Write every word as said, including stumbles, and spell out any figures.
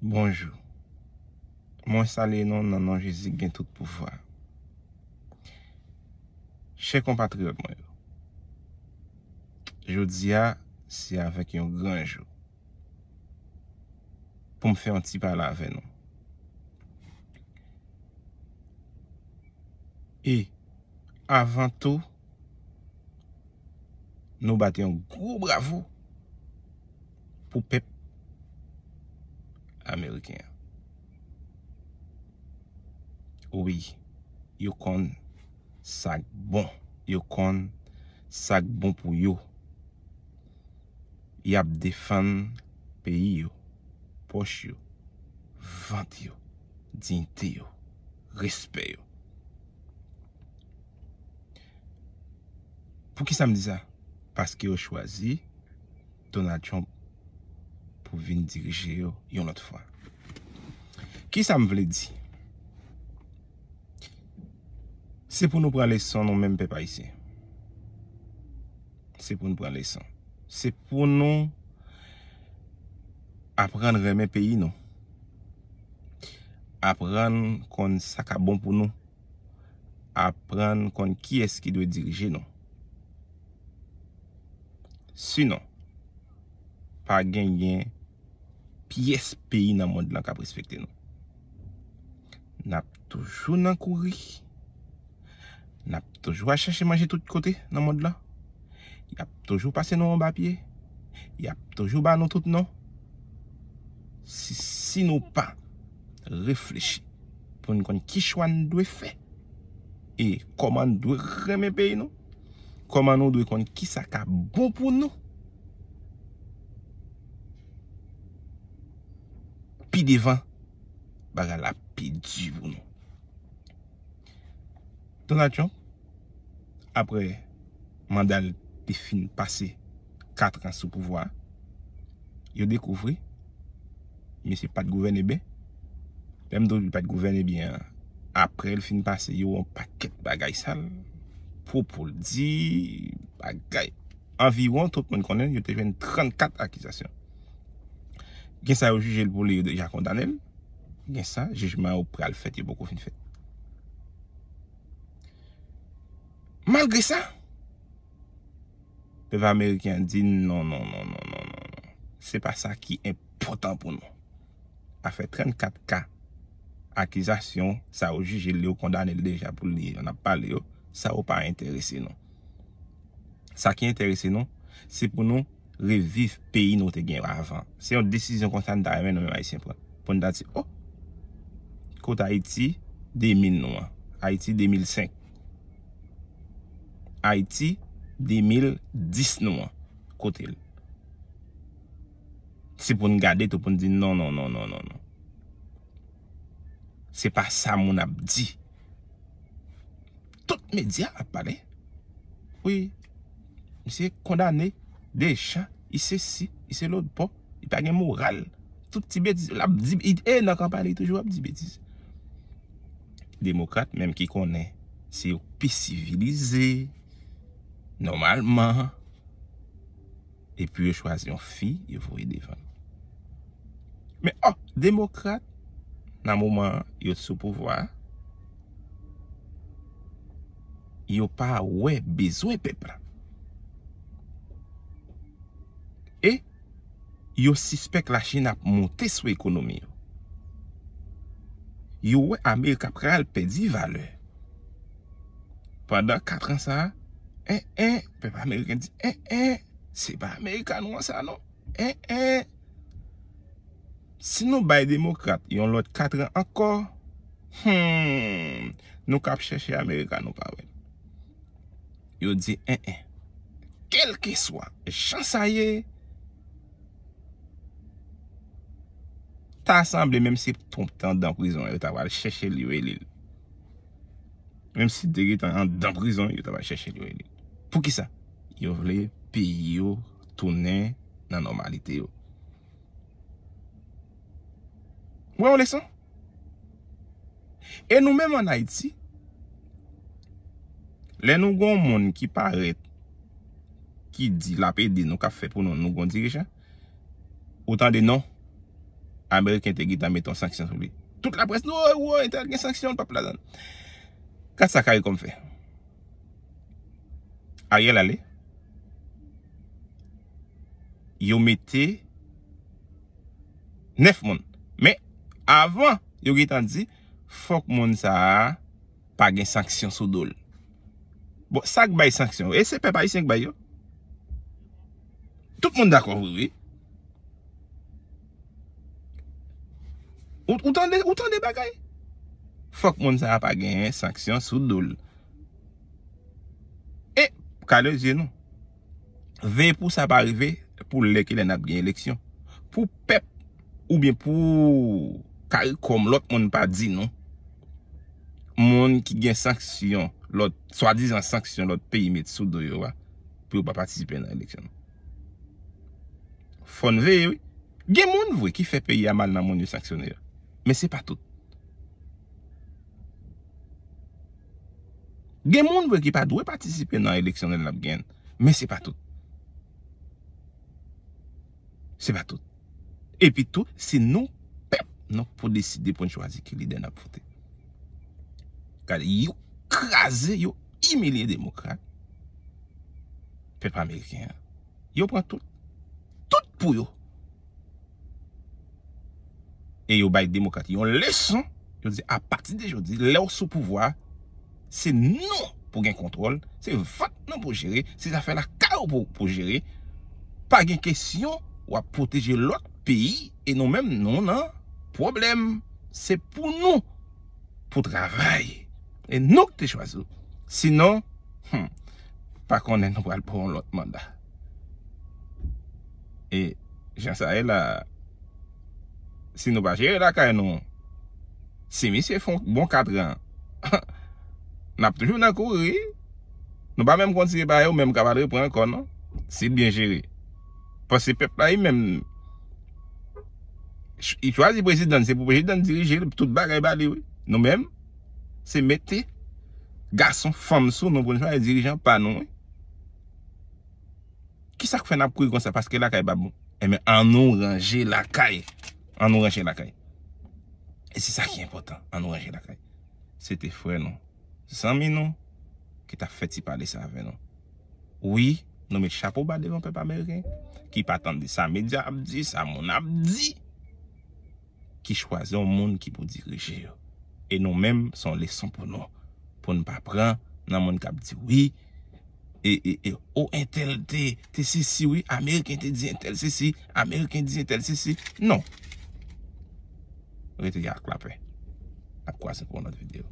Bonjou. Mwen salye nou nan non Jezi k gen tout pouvwa. Chè konpatriyòt mwen yo, jodi a, se avèk yon gran jou pou m fè yon ti pale avè nou. E, avan tou, nou bat yon gwo bravo pou pèp ameriken an. Wi, yo konn sa k bon. Yo konn sa k bon pou yo. Y ap defann peyi yo, pòch yo, vant yo, diyite yo, respè yo. Poukisa m di sa? Paske yo chwazi Donald Trump pou vin dirije yo yon lòt fwa. Kisa m vle di? Se pou nou pran leson, nou menm pèp ayisyen. Se pou nou pran leson. Se pou nou aprann renmen peyi nou. Aprann konn sa k ap bon pou nou. Aprann konn kiyès ki dwe dirije nou. Sinon, pa genyen pyès peyi nan mond lan k ap respekte nou. N ap toujou nan kouri. N ap toujou al chèche manje tout kote nan mond lan. Y ap toujou pase nou anba pye. Y ap toujou ba nou tout non. Si, si nou pa reflechi pou n konn ki chwa n dwe fè e kòman n dwe renmen peyi nou, kòman nou dwe konn kisa k ap bon pou nou, pi devan, bagay la pi di pou nou. Donald Trump, apre manda l te fin pase kat an sou pouvwa a, yo dekouvri misye pa t gouvène byen. Lè m di w li pa t gouvène byen an, apre l fin pase, yo wè yon pakèt bagay sal, pwopo l di, bagay. Anviwon, tout moun konnen, yo te jwenn trannkat akizasyon. Gen sa yo jije l pou li, yo deja kondane l. Gen sa, jijman yo pral fèt, yo poko fin fèt. Malgre sa, pèp ameriken an di non, non, non, non, non, non, non. Se pa sa ki enpòtan pou nou. Afè trannkat ka akizasyon, sa yo jije l, yo kondane l deja pou li, n ap pale yo, sa yo pa enterese nou. Sa ki enterese nou, se pou nou reviv peyi nou te gen avan. Se yon desizyon konsa n ta renmen nou menm Ayisyen pran. Pou n ta di, o, kote Ayiti de mil nou an, Ayiti de mil senk, Ayiti de mil dis nou an, kote l? Se pou n gade tou pou n di non, non, non, non, non, non. Se pa sa moun ap di. Tout medya ap pale. Wi, misye kondane deja, li sesi, li se lòtbò, li pa gen moral. Tout ti betiz, l ap di, e nan kanpay li toujou ap di betiz. Demokrat, menm ki konnen se yo pi sivilize, nòmalman, epi yo chwazi yon fi, yo voye devan l. Men, o, demokrat, nan moman yo sou pouvwa a, yo pa wè bezwen pèp la. E yo sispèk Lachin ap monte sou ekonomi yo. Yo wè Amerik ap pral pèdi valè. Pandan kat an sa a, en, en, pèp ameriken di, en, en, se pa Amerika nou an sa non. En, en. Si nou bay demokrat yon lòt kat an ankò, hmm, nou k ap chèche Amerika nou pa wè l. Yo di, en, en. Kèlkeswa jan sa ye, ta sanble menm si Trump te anndan prizon, yo ta pral chèche l, yo eli l. Menm si l te gentan anndan prizon, yo ta pral chèche l, yo eli l. Poukisa? Yo vle peyi yo tounen nan nòmalite yo. Ou wè yon leson? E nou menm ann Ayiti, lè nou gen yon moun ki parèt, ki di l ap ede nou, k ap fè pou nou, nou gen yon dirijan, ou tande non. Ameriken te gentan mete yon sanksyon sou li. Tout laprès di, "O, o, entèl gen sanksyon, l p ap ladan." Gad sa CARICOM fè. Ariel ale. Yo mete nèf moun. Men, avan, yo gentan di, fòk moun sa a pa gen sanksyon sou do l. Bon, sa k bay sanksyon? E se pèp ayisyen k bay yo. Tout moun dakò vre, wi. Ou, ou tande, ou tande bagay? Fòk moun sa a pa genyen sanksyon sou do l. E, kale zye nou. Veye pou sa pa rive, pou lè ki lè n ap gen eleksyon. Pou pèp, oubyen pou CARICOM, lòt moun pa di nou. Moun ki gen sanksyon, lòt, swadizan sanksyon lòt peyi met sou do yo a, pou yo pa patisipe nan eleksyon. Fò n veye, wi. Gen moun vre ki fè peyi a mal nan moun yo sanksyone yo. Men se pa tout. Gen moun vre ki pa dwe patisipe nan eleksyon lè n ap genyen. Men se pa tout. Se pa tout. Epi tou, se nou, pèp, nou pou deside pou n chwazi ki lidè n ap vote. Gade, yo kraze, yo imilye demokrat. Pèp ameriken an. Yo pran tout. Tout pou yo. E yo bay demokrat yon leson. Yo di, apati de jodi, lè w sou pouvwa, se nou pou gen kontwòl, se vant nou pou jere, se zafè lakay ou pou, pou jere. Pa gen kesyon w ap pwoteje lòt peyi e nou menm nou nan pwoblèm. Se pou nou pou travay. E nou ki te chwazi w. Sinon, hmm, pa konnen nou pral pran yon lòt manda. E jan sa ye la, si nou pa jere lakay nou, si misye fè yon bon katran, n ap toujou nan kouri. Nou pa menm kontinye ba yo, menm k ap al reprann ankò, non. Si l byen jere. Paske pèp la, li menm, ch-, li chwazi prezidan, se pou prezidan dirije l, tout bagay ba li, wi. Nou menm, se mete gason, fanm sou nou pou n chwazi dirijan pa nou, wi. Kisa k fè n ap kouri konsa? Paske lakay pa bon. Enben, ann nou ranje lakay. Ann nou ranje lakay. E se sa ki enpòtan. Ann nou ranje lakay. Se te frè nou, zanmi nou, ki t ap fè ti pale sa avè nou. Wi, nou met chapo ba devan pèp ameriken, ki pa tande sa medya ap di, sa moun ap di, ki chwazi yon moun ki pou dirije yo. E nou menm, se yon leson pou nou. Pou n pa pran nan moun k ap di, wi, e, e, e, o, entèl te, te sesi, wi, ameriken te di entèl sesi, ameriken di entèl sesi. Non. Rete ak lapè. N ap kwaze pou yon lòt videyo.